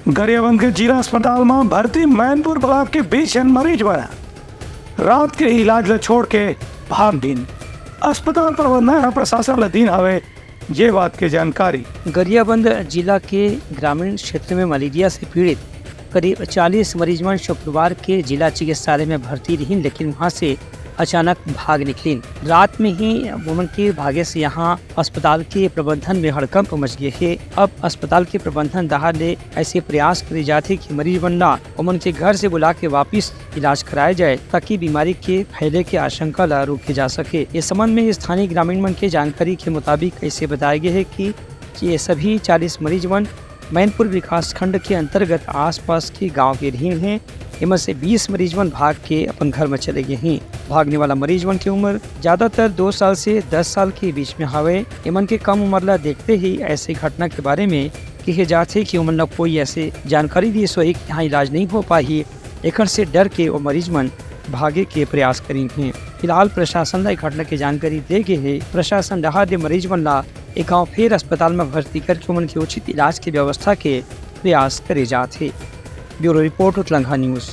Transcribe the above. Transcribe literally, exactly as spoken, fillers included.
गरियाबंद के जिला अस्पताल म भर्ती मैनपुर ब्लॉक के बीस झन मरीज मन रात के इलाज ल छोड़ के भाग दिन। अस्पताल प्रबंधन ह प्रशासन ल दिन हवे ये बात के जानकारी। गरियाबंद जिला के ग्रामीण क्षेत्र में मलेरिया से पीड़ित करीब चालीस मरीज मन शुक्रवार के जिला चिकित्सालय में भर्ती रहिन, लेकिन वहां से अचानक भाग निकलिन। रात में ही उमन के भागे से यहां अस्पताल के प्रबंधन में हड़कंप मच गे हे। अब अस्पताल के प्रबंधन डहार ले ऐसे प्रयास करे जाथे कि मरीज मन ला उमन के घर से बुला के वापिस इलाज कराए जाए, ताकि बीमारी के फैले के आशंका ला रोके जा सके। इस संबंध में स्थानीय ग्रामीण मन के जानकारी के मुताबिक ऐसे बताए गे हे कि, कि ये सभी चालीस मरीज मन मैनपुर विकासखंड के अंतर्गत आसपास के गांव के रहिन हे। एमन से बीस मरीज मन भाग के अपन घर में चले गए हैं। भागने वाला मरीज मन की उम्र ज्यादातर दो साल से दस साल के बीच में हवे। एमन के कम उम्र ला देखते ही ऐसे घटना के बारे में कहे जाथे कि उमन ला कोई ऐसे जानकारी दिस होही कि यहाँ इलाज नहीं हो पाही। एकर से डर के वो मरीज मन भागे के प्रयास करिन हे। फिलहाल प्रशासन ला ए घटना के जानकारी दे गे हे। प्रशासन डहार ले मरीज मन ला ए गांव फेर अस्पताल में भर्ती करके उमन के उचित इलाज के व्यवस्था के प्रयास करे जात हे। Bureau report, Utlangha news.